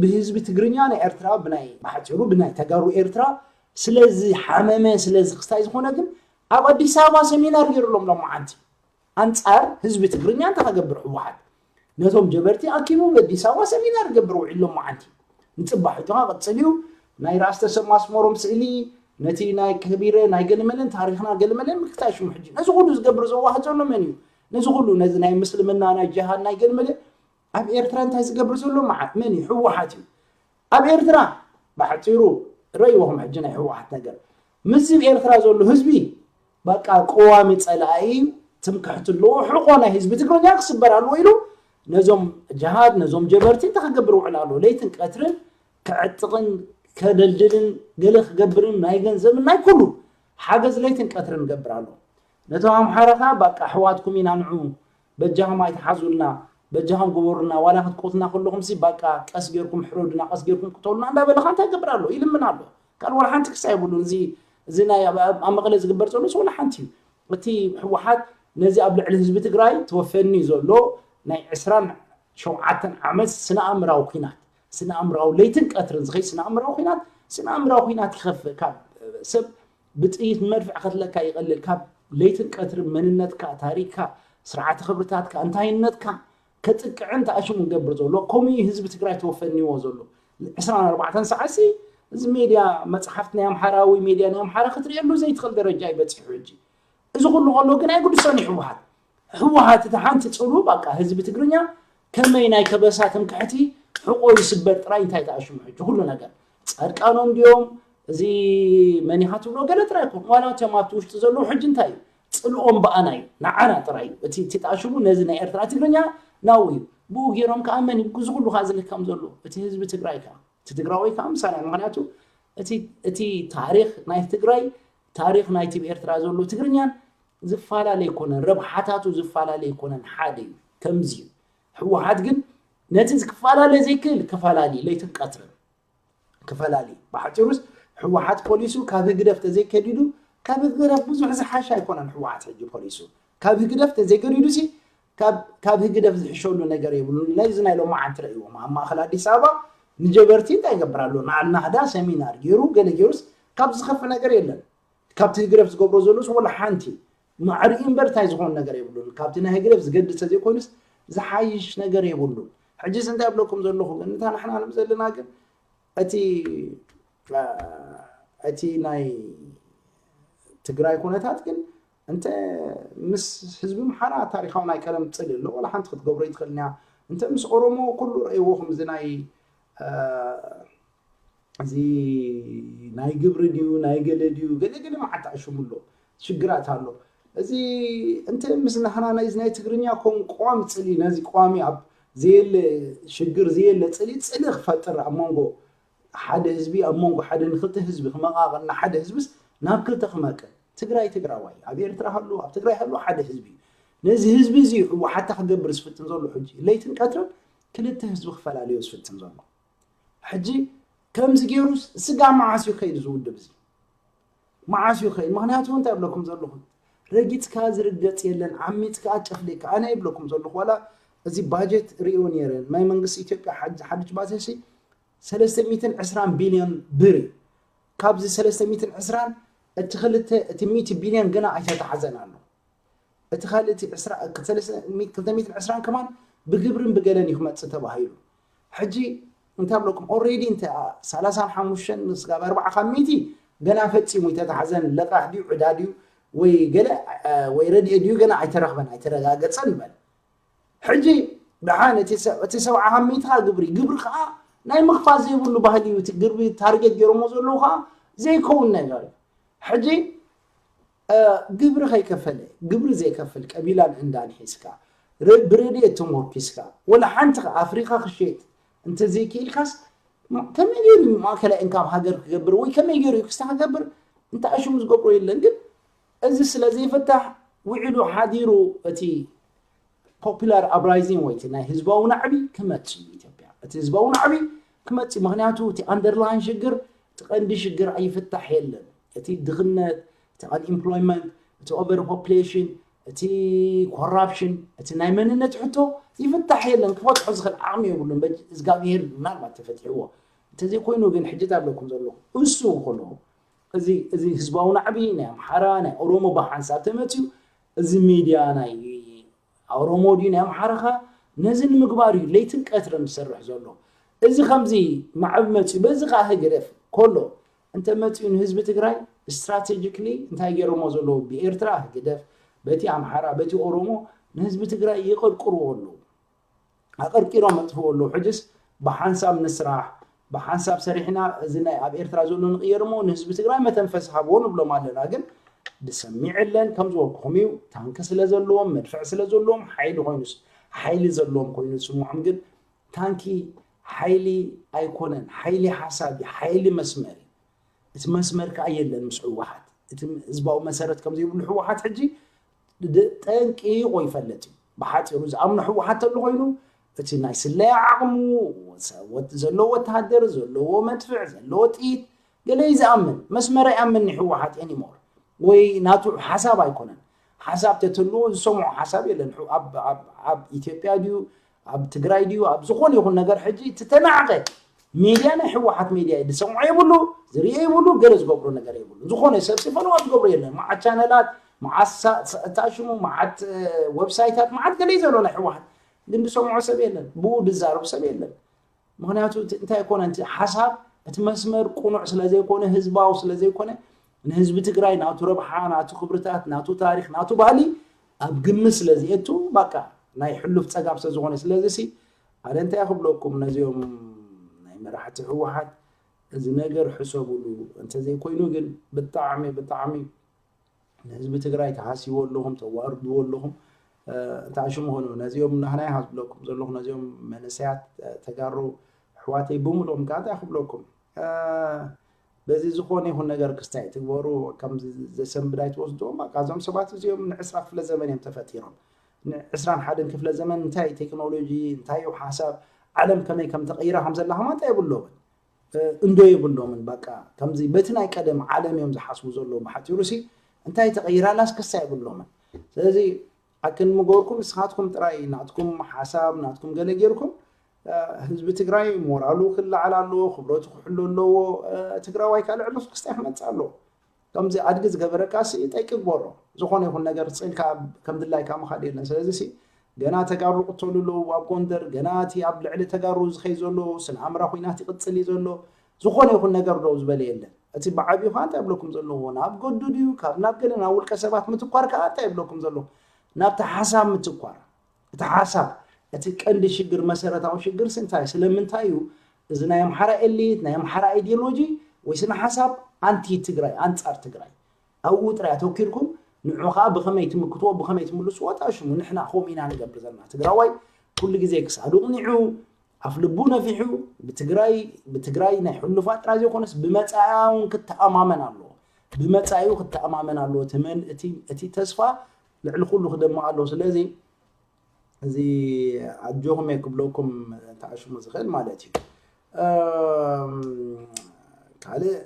ብህዝቢ ትግርኛ ናይ ኤርትራ ብናይ ብሓፂሩ ብናይ ተጋሩ ኤርትራ ስለዝሓመመ ስለዝክስታይ ዝኾነ ግን ኣብ ኣዲስ ኣበባ ሰሚናር ገይሩሎም ሎማዓንቲ ኣንፃር ህዝቢ ትግርኛ እንታይ ከገብር ህወሓት ነቶም ጀበርቲ ኣኪቡ ኣዲስ ኣበባ ሰሚናር ገብር ውዒሎም መዓንቲ ንፅባሕ እቶ ቀፅል እዩ ናይ ራስ ተሰማ ኣስመሮም ስእሊ ነቲ ናይ ከቢረ ናይ ገልመለን ታሪክና ገልመለን ምክታይ ሽሙ ሕጂ ነዚ ኩሉ ዝገብር ዘዋህ ዘሎ መን እዩ ነዚ ኩሉ ነዚ ናይ ምስልምና ናይ ጅሃድ ናይ ገልመለ ኣብ ኤርትራ እንታይ ዝገብር ዘሎ መዓት መን እዩ ህወሓት እዩ ኣብ ኤርትራ ብሓፂሩ ረይወኹም ሕጂ ናይ ህወሓት ነገር ምስዚ ኤርትራ ዘሎ ህዝቢ በቃ ቀዋሚ ፀላኢ እዩ ትምክሕቲ ኣለዎ ሕቆ ናይ ህዝቢ ትግርኛ ክስበር ኣለዎ ኢሉ ነዞም ጅሃድ ነዞም ጀበርቲ እንታይ ክገብር ውዕል ኣሎ ለይትን ቀትርን ክዕጥቕን ከደልድልን ገለ ክገብርን ናይ ገንዘብን ናይ ኩሉ ሓገዝ ለይትን ቀትርን ገብር ኣሎ ነቶም ኣምሓራ ከዓ በቃ ኣሕዋትኩም ኢና ንዑ በጃኹም ኣይትሓዙልና በጃኹም ግበሩልና ዋላ ክትቆትና ከለኹም ሲ በቃ ቀስ ጌርኩም ሕረዱና ቀስ ጌርኩም ቅተሉና እንዳበለ ከዓ እንታይ ይገብር ኣሎ ይልምን ኣሎ ካልእ ዋላ ሓንቲ ክሳ የብሉን እዚ እዚ ናይ ኣብ መቐለ ዝግበር ዘሎ ወላ ሓንቲ እዩ እቲ ህወሓት ነዚ ኣብ ልዕሊ ህዝቢ ትግራይ ተወፈኒ ዘሎ ናይ ዕስራን ሸውዓተን ዓመት ስነ ኣእምራዊ ኩናት ስነ ኣእምራዊ ለይትን ቀትርን ዝኸይ ስነ ኣእምራዊ ኩናት ስነ ኣእምራዊ ኩናት ይኸፍእ ካብ ሰብ ብጥይት መድፍዕ ከትለካ ይቐልል ካብ ለይትን ቀትርን መንነትካ ታሪክካ ስርዓተ ክብርታትካ እንታይነትካ ከጥቅዕን ተኣሽሙ ንገብር ዘሎ ከምኡ ህዝቢ ትግራይ ተወፈኒዎ ዘሎ ዕስራን ኣርባዕተን ሰዓት እዚ ሜድያ መፅሓፍቲ ናይ ኣምሓራዊ ሜድያ ናይ ኣምሓራ ክትሪእሉ ዘይትኽእል ደረጃ ይበፅሑ ሕጂ እዚ ኩሉ ከሎ ግን ኣይጉድሶን እዩ ህወሓት ህወሓት እቲ ሓንቲ ፅሉ በቃ ህዝቢ ትግርኛ ከመይ ናይ ከበሳ ትምክሕቲ ሕቆ ይስበር ጥራይ እንታይ ተኣሽሙ ሕጂ ኩሉ ነገር ፃድቃኖም ድዮም እዚ መኒኻ ትብሎ ገለ ጥራይ ኮን ዋላ እቶም ኣብቲ ውሽጢ ዘለዉ ሕጂ እንታይ እዩ ፅልኦም ብኣና እዩ ንዓና ጥራይ እዩ እቲ እቲ ተኣሽሙ ነዚ ናይ ኤርትራ ትግርኛ ናው እዩ ብኡ ገይሮም ከዓ መን እዩ እዚ ኩሉ ከዓ ዝልከም ዘሎ እቲ ህዝቢ ትግራይ ከዓ እቲ ትግራዊ ከዓ ምሳና እዩ ምክንያቱ እቲ እቲ ታሪክ ናይ ትግራይ ታሪክ ናይቲ ብኤርትራ ዘሎ ትግርኛን ዝፈላለ ኣይኮነን ረብሓታቱ ዝፈላለ ኣይኮነን ሓደ እዩ ከምዚ እዩ ህወሓት ግን ነቲ ክፈላለ ዘይክእል ክፈላለ ለይትን ቀትርን ክፈላለ እዩ ብሓፂሩስ ህወሓት ፖሊሱ ካብ ህግደፍ ተዘይከዲዱ ካብ ህግደፍ ብዙሕ ዝሓሽ ኣይኮነን ህወሓት ሕጂ ፖሊሱ ካብ ህግደፍ ተዘይከዲዱ ሲ ካብ ህግደፍ ዝሕሸሉ ነገር የብሉን ነዚ ናይ ሎማዓንቲ ረእይዎም ኣብ ማእኸል ኣዲስ ኣበባ ንጀበርቲ እንታይ ይገብር ኣሎ ንዓል ናህዳ ሰሚናር ገይሩ ገለ ገይሩስ ካብ ዝኸፍእ ነገር የለን ካብቲ ህግደፍ ዝገብሮ ዘሎስ ወላ ሓንቲ ማዕሪ እምበር እንታይ ዝኾን ነገር የብሉን ካብቲ ናይ ህግደፍ ዝገድስ ተዘይኮይኑስ ዝሓይሽ ነገር የብሉን ሕጂስ እንታይ ብለኩም ዘለኹ ግን እታ ንሕና ንብ ዘለና ግን እቲ እቲ ናይ ትግራይ ኩነታት ግን እንተ ምስ ህዝቢ ምሓራ ታሪካዊ ናይ ቀለም ፅል ኣሎ ዋላ ሓንቲ ክትገብሮ ይትኽእልንያ እንተ ምስ ኦሮሞ ኩሉ ረእይዎ ከምዚ ናይ እዚ ናይ ግብሪ ድዩ ናይ ገለ ድዩ ገለ ገለ መዓት ኣሽሙ ኣሎ ሽግራት ኣሎ እዚ እንተ ምስ ናህና ናይዚ ናይ ትግርኛ ኮም ቀዋሚ ፅሊ ነዚ ቀዋሚ ኣብ ዘየለ ሽግር ዘየለ ፅሊ ፅሊ ክፈጥር ኣብ መንጎ ሓደ ህዝቢ ኣብ መንጎ ሓደ ንክልተ ህዝቢ ክመቃቀል ንሓደ ህዝብስ ናብ ክልተ ክመቅል ትግራይ ትግራዋይ ኣብ ኤርትራ ሃሉ ኣብ ትግራይ ሃሉ ሓደ ህዝቢ ነዚ ህዝቢ እዚ ህወሓታ ክገብር ዝፍትን ዘሎ ሕጂ ለይትን ቀትርን ክልተ ህዝቢ ክፈላለዮ ዝፍትን ዘሎ ሕጂ ከምዚ ገይሩ ስጋ መዓስ እዩ ከይዱ ዝውድብ እዚ መዓስ እዩ ከይዱ ምክንያቱ እንታይ ብለኩም ዘለኹ ረጊፅካ ዝርገፅ የለን ዓሚፅካ ጨፍሊካ ኣነ ይብለኩም ዘለኹ ዋላ እዚ ባጀት ሪኦ ነይረ ናይ መንግስቲ ኢትዮጵያ ሓድሽ ባጀት ሰለስተ ሚእትን ዕስራን ቢልዮን ብር እዩ። ካብዚ ሰለስተ ሚእትን ዕስራን እቲ ክልተ እቲ ሚእቲ ቢልዮን ገና ኣይተታሕዘን ኣሎ። እቲ ካልእ እቲ ዕስራ ክልተ ሚእትን ዕስራን ከማን ብግብርን ብገለን እዩ ክመጽእ ተባሂሉ። ሕጂ እንታይ ብለኩም ኦሬዲ እንተ ሰላሳን ሓሙሽተን ስጋብ ኣርባዓ ካብ ሚእቲ ገና ፈጺሙ ይተታሕዘን ለቃሕ ድዩ ዕዳ ድዩ ወይ ገለ ወይ ረድኤ ድዩ ገና ኣይተረኽበን ኣይተረጋገጸን ንበል። ሕጂ ደሓን እቲ ሰብ እቲ ሰብዓ ካብ ሚእቲ ከዓ ግብሪ ግብሪ ከዓ ናይ ምኽፋል ዘይብሉ ባህሊ እዩ እቲ ግርቢ ታርጌት ገይሮሞ ዘለዉ ከዓ ዘይከውን ነገር እዩ ሕጂ ግብሪ ከይከፈለ ግብሪ ዘይከፍል ቀቢላን እንዳን ሒዝካ ብረድኤት ተሞርኪስካ ወላ ሓንቲ ከዓ ኣፍሪካ ክሸጥ እንተዘይክኢልካስ ከመይ ገይሩ እዩ ማእከላይ እንካም ሃገር ክገብር ወይ ከመይ ገይሩ እዩ ክስታ ክገብር እንተ ኣሽሙ ዝገብሮ የለን ግን እዚ ስለ ዘይፍታሕ ውዒሉ ሓዲሩ እቲ ፖፑላር ኣፕራይዚንግ ወይ ናይ ህዝባዊ ናዕቢ ክመፅእ እዩ ኢትዮጵያ እቲ ህዝባዊ ናዕቢ ክመፅእ ምክንያቱ እቲ ኣንደርላይን ሽግር እቲ ቀንዲ ሽግር ኣይፍታሕ የለን እቲ ድኽነት እቲ ኣንኢምፕሎይመንት እቲ ኦቨር ፖፕሌሽን እቲ ኮራፕሽን፣ እቲ ናይ መንነት ሕቶ ይፍታሕ የለን፣ ክፈትሖ ዝኽእል ዓቕሚ የብሉን። በ እግዚኣብሄር ምናልባት ተፈቲሕዎ እንተዘይኮይኑ ግን፣ ሕጂ ታብለኩም ዘለኹ እሱ ከለኹ፣ እዚ እዚ ህዝባዊ ናዕቢ ናይ ኣምሓራ ናይ ኦሮሞ ብሓንሳብ ተመፅዩ፣ እዚ ሚድያ ናይ ኦሮሞ ድዩ ናይ ኣምሓራኻ፣ ነዚ ንምግባር እዩ ለይትን ቀትርን ዝሰርሕ ዘሎ። እዚ ከምዚ ማዕብ መፅዩ፣ በዚ ከዓ ህግደፍ ከሎ እንተ መፅዩ ንህዝቢ ትግራይ ስትራቴጂክሊ እንታይ ገይሮሞ ዘለዉ? ብኤርትራ ህግደፍ፣ በቲ ኣምሓራ፣ በቲ ኦሮሞ ንህዝቢ ትግራይ ይቕርቅርዎ ኣለዉ። ኣቐርቂሮም መጥፍኡ ኣለዉ። ሕጅስ ብሓንሳብ ንስራሕ፣ ብሓንሳብ ሰሪሕና እዚ ናይ ኣብ ኤርትራ ዘሎ ንቕየር እሞ ንህዝቢ ትግራይ መተንፈስ ሃብዎ ንብሎም ኣለና። ግን ዝሰሚዕ የለን። ከም ዝበልኩኹም እዩ፣ ታንኪ ስለ ዘለዎም፣ መድፍዕ ስለ ዘለዎም፣ ሓይሊ ኮይኑስ ሓይሊ ዘለዎም ኮይኑ ዝስምዖም። ግን ታንኪ ሓይሊ ኣይኮነን፣ ሓይሊ ሓሳብ እዩ፣ ሓይሊ መስመር እዩ። እቲ መስመር ከዓ የለን ምስ ህወሓት። እቲ ህዝባዊ መሰረት ከም ዘይብሉ ህወሓት ሕጂ ድ- ጠንቂቑ ይፈልጥ እዩ። ብሓፂሩ ዝኣምኖ ህወሓት ተሎ ኮይኑ እቲ ናይ ስለያ ዓቕሙ፣ ወ- ወት- ዘለዎ ወተሃደር፣ ዘለዎ መድፍዕ፣ ዘለዎ ጥይት ገለ እዩ ዝኣምን። መስመር ኣይኣምን ህወሓት ኤኒሞር ወይ ናቱ ሓሳብ ኣይኮነን። ሓሳብ ተትህልዎ ዝሰምዖ ሓሳብ የለን። ሕው- ኣብ ኣብ- ኣብ ኢትዮጵያ ድዩ ኣብ ትግራይ ድዩ ኣብ ዝኾነ ይኹን ነገር ሕጂ ትተናዕቐ ሚድያ ናይ ህወሓት ሚድያ እዩ። ዝሰምዖ የብሉ፣ ዝርኦ የብሉ፣ ገለ ዝገብሮ ነገር የብሉ። ዝኾነ ሰብ ሲ ፎሎው ዝገብሮ የለን። መዓት ቻነላት፣ መዓት ሳ- ሳ- እታ ሽሙ መዓት እ፣ ዌብሳይታት መዓት ገለ እዩ ዘሎ ናይ ህወሓት፣ ግን ዝሰምዖ ሰብ የለን፣ ብኡ ዝዛረብ ሰብ የለን። ምክንያቱ እቲ እንታይ ኮነ፣ እቲ ሓሳብ እቲ መስመር ቁኑዕ ስለ ዘይኮነ፣ ህዝባዊ ስለ ዘይኮነ፣ ንህዝቢ ትግራይ ናቱ ረብሓ፣ ናቱ ክብርታት፣ ናቱ ታሪክ፣ ናቱ ባህሊ ኣብ ግምት ስለ ዝእቱ፣ በቃ ናይ ሕሉፍ ፀጋም ስለ ዝኾነ፣ ስለዚ ሲ ኣነ እንታይ ክብለኩም ነዚኦም ናይ መራሕቲ ህወሓት፣ እዚ ነገር ሕሰብሉ። እንተዘይኮይኑ ግን ብጣዕሚ ብጣዕሚ ንህዝቢ ትግራይ ተሃስይዎ ኣለኹም፣ ተዋርድዎ ኣለኹም። እንታይ ሽሙ ኾኑ ነዚኦም ናህናይ ሃዝብለኩም ዘለኹ ነዚኦም መንእሰያት ተጋሩ ኣሕዋተይ ብምልኦም ከዓ እንታይ ክብለኩም፣ በዚ ዝኾነ ይኹን ነገር ክስታይ ትግበሩ፣ ከም ዘሰንብድ ኣይትወስድዎም። በቃ እዞም ሰባት እዚኦም ንዕስራ ክፍለ ዘመን እዮም ተፈጢሮም። ንዕስራን ሓደን ክፍለ ዘመን እንታይ ቴክኖሎጂ፣ እንታይ እዩ ሓሳብ፣ ዓለም ከመይ ከም ተቐይራ ከም ዘላ ከማን እንታይ የብሎምን። እንዶ የብሎምን። በቃ ከምዚ በቲ ናይ ቀደም ዓለም እዮም ዝሓስቡ ዘለዉ። ብሓፂሩ ሲ እንታይ ተቐይራላስ ክሳ የብሎምን። ስለዚ ኣክን ምገርኩም ንስኻትኩም ጥራይ ናትኩም ሓሳብ ናትኩም ገለ ጌርኩም ህዝቢ ትግራይ ሞራሉ ክለዓል ኣለዎ፣ ክብረቱ ክሕሉ ኣለዎ። ትግራዋይ ካልዕ ዕሉፍ ክስታይ ክመፅእ ኣለዎ። ከምዚ ኣድጊ ዝገበረካ ሲ ጠይቂ ግበሮ። ዝኾነ ይኹን ነገር ስቕ ኢልካ ከም ድላይካ ምኻድ የለን። ስለዚ ሲ ገና ተጋሩ ቅተሉ ኣለዉ ኣብ ጎንደር፣ ገና እቲ ኣብ ልዕሊ ተጋሩ ዝኸይ ዘሎ ስነ ኣምራ ኩናት ይቕፅል እዩ ዘሎ። ዝኾነ ይኹን ነገር ደው ዝበለ የለን። እቲ ብዓብዩ ከዓ እንታይ ይብለኩም ዘለዎ ናብ ገዱ ድዩ ካብ ናብ ገለ ናብ ውልቀ ሰባት ምትኳር ከዓ እንታይ ይብለኩም ዘሎ ናብቲ ሓሳብ ምትኳር። እቲ ሓሳብ እቲ ቀንዲ ሽግር መሰረታዊ ሽግር ሲ እንታይ ስለምንታይ እዩ እዚ ናይ ኣምሓራ ኤሊት ናይ ኣምሓራ ኣይዲዮሎጂ ወይ ስነ ሓሳብ ኣንቲ ትግራይ ኣንፃር ትግራይ ኣብኡ ጥራይ ኣተኪርኩም ንዑ ከዓ ብኸመይ ትምክትዎ ብኸመይ ትምልስዎ እታ ሽሙ ንሕና ከምኡ ኢና ንገብር ዘለና ትግራዋይ ኩሉ ግዜ ክሳዱ ቅኒዑ ኣፍ ልቡ ነፊሑ ብትግራይ ብትግራይ ናይ ሕሉፋት ጥራይ ዘይኮነስ ብመፃኢ እውን ክተኣማመን ኣለዎ ብመፃኢኡ ክተኣማመን ኣለዎ እቲ መን እቲ እቲ ተስፋ ልዕሊ ኩሉ ክደምቕ ኣለዎ ስለዚ እዚ ኣጆኹም እየ ክብለኩም ተዓሽሙ ዝኽእል ማለት እዩ ካልእ